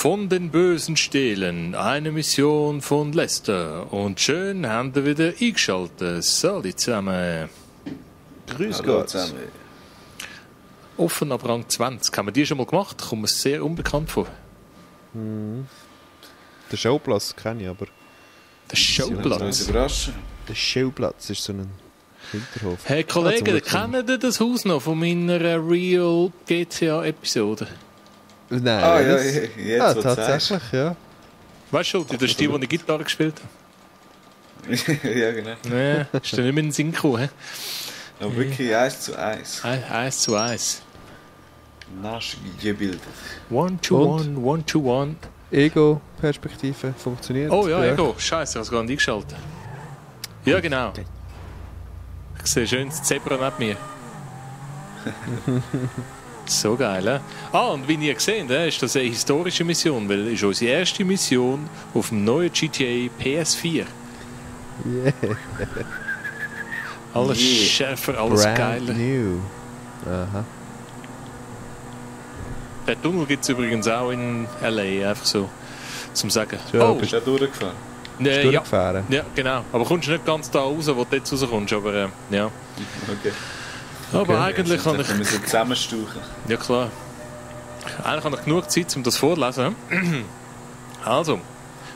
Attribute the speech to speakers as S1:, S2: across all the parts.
S1: Von den Bösen stehlen, eine Mission von Lester. Und schön haben wir wieder eingeschaltet. Salut zusammen.
S2: Grüß Gott zusammen.
S1: Offen ab Rang 20. Haben wir die schon mal gemacht? Kommt mir sehr unbekannt vor.
S2: Den Showplatz kenne ich aber.
S1: Der Showplatz?
S2: Der Showplatz ist so ein Hinterhof.
S1: Hey Kollegen, kennen ihr das Haus noch von meiner Real GTA-Episode?
S2: Nein.
S3: Ja, jetzt
S2: tatsächlich, ja.
S1: Weißt du, das ist die, die Gitarre gespielt hat?
S3: Ja, genau.
S1: Ja, ist dir nicht mehr in den Sinn gekommen,
S3: Aber wirklich 1:1.
S1: 1:1.
S3: Nachgebildet.
S1: 1:1, 1:1.
S2: Ego-Perspektive funktioniert.
S1: Oh ja, Ego. Scheiße, ich habe es gar nicht eingeschaltet. Ja, genau. Ich sehe schön das Zebra neben mir. So geil, eh? Und wie ihr gesehen habt, ist das eine historische Mission, weil es ist unsere erste Mission auf dem neuen GTA PS4.
S2: Yeah.
S1: Alles schärfer, alles
S2: Brand
S1: geiler.
S2: new. Aha.
S1: Den Tunnel gibt es übrigens auch in L.A., einfach so zum Sagen.
S2: Ja,
S3: Bist du da durchgefahren?
S2: Bist du
S1: ja,
S2: durchgefahren?
S1: ja, genau. Aber kommst du nicht ganz da raus, wo du jetzt rauskommst, aber ja.
S3: Okay.
S1: Aber eigentlich kann ich...
S3: Wir müssen zusammenstauchen.
S1: Ja, klar. Eigentlich habe ich genug Zeit, um das vorzulesen. Also,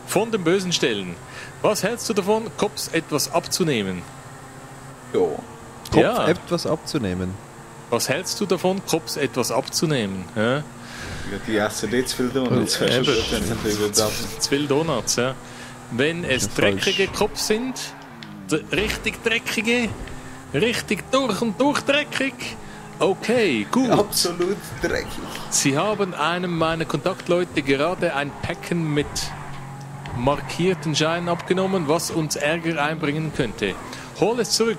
S1: von den bösen Stellen. Was hältst du davon, Cops etwas abzunehmen?
S3: Ja.
S2: Kopf etwas abzunehmen.
S1: Was hältst du davon, Cops etwas abzunehmen? Ja?
S3: Ja, die essen nicht zu viel Donuts.
S1: Eben.
S3: Zu
S1: Zu viele Donuts, ja. Wenn es
S2: ist ja
S1: dreckige Cops sind, richtig dreckige, richtig durch und durch dreckig, okay, gut.
S3: Absolut dreckig.
S1: Sie haben einem meiner Kontaktleute gerade ein Päckchen mit markierten Scheinen abgenommen, was uns Ärger einbringen könnte. Hol es zurück,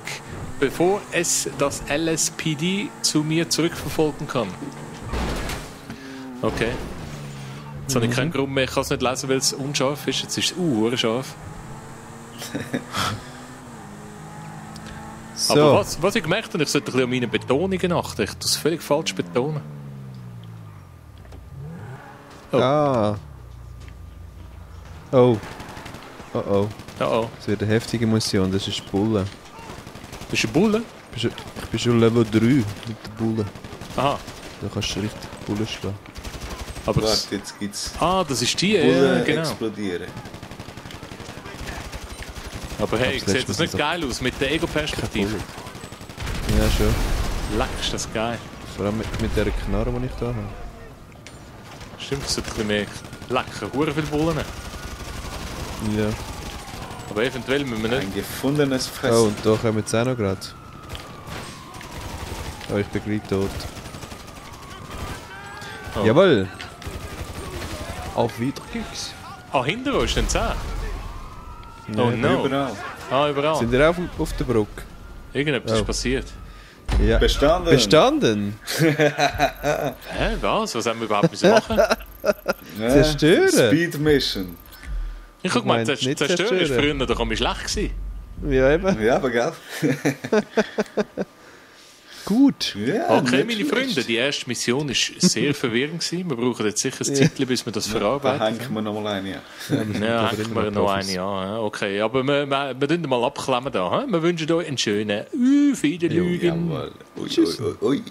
S1: bevor es das LSPD zu mir zurückverfolgen kann. Okay. Jetzt habe ich keinen Grund mehr, ich kann es nicht lesen, weil es unscharf ist. Jetzt ist es scharf.
S2: So.
S1: Aber was ich gemerkt habe, ich sollte ein bisschen an meinen Betonungen achten. Ich tue es völlig falsch betonen. Oh.
S2: Ah. Oh. Oh oh.
S1: Oh.
S2: Das wird eine heftige Mission, das ist Bulle.
S1: Das ist eine Bulle?
S2: Ich bin schon Level 3 mit der Bulle.
S1: Aha.
S2: Da kannst du richtig Bulle schlagen.
S1: Aber
S3: Warte, jetzt gibt's
S1: das ist die,
S3: Bullen
S1: genau.
S3: explodieren.
S1: Aber hey,
S2: Das
S1: sieht das nicht geil aus mit der Ego-Perspektive?
S2: Ja, schon.
S1: Leck, ist das geil.
S2: Vor allem mit der Knarre, die ich da habe.
S1: Stimmt, es sollte ein bisschen mehr lecker, hure viele Bullen.
S2: Ja.
S1: Aber eventuell müssen wir nicht...
S3: Ein gefundenes
S2: Oh,
S3: Fressen.
S2: und da kommen wir jetzt auch noch gerade. Oh, ich bin gleich tot.
S1: Oh.
S2: Jawohl! Auf Wiederkicks.
S1: hinter uns sind 10.
S2: Ja,
S1: Oh no.
S3: Überall.
S1: Überall.
S2: Sind ihr auf der Brücke?
S1: Irgendetwas ist
S2: Oh.
S1: passiert.
S2: Ja.
S3: Bestanden.
S2: Bestanden?
S1: Hä, was? Was haben wir überhaupt müssen machen?
S3: Ja,
S2: Zerstören.
S3: Speed Mission.
S1: Ich habe gemeint,
S2: meint nicht
S1: zerstören ist
S2: zerstören.
S1: früher doch schlecht gewesen.
S2: Ja, eben.
S3: Ja, aber gell?
S2: Gut.
S3: Ja,
S1: Okay,
S3: nicht
S1: meine
S3: schlecht.
S1: Freunde, die erste Mission war sehr verwirrend gewesen. Wir brauchen jetzt sicher ein Zeitchen, bis wir das
S3: Da
S1: verarbeiten.
S3: hängen wir nochmal eine.
S1: Ja, hängen wir noch eine an. Okay, aber wir tun mal abklemmen da. Wir wünschen euch einen schönen Wiederlügen.
S3: Jawohl. Ui, ui, ui, ui.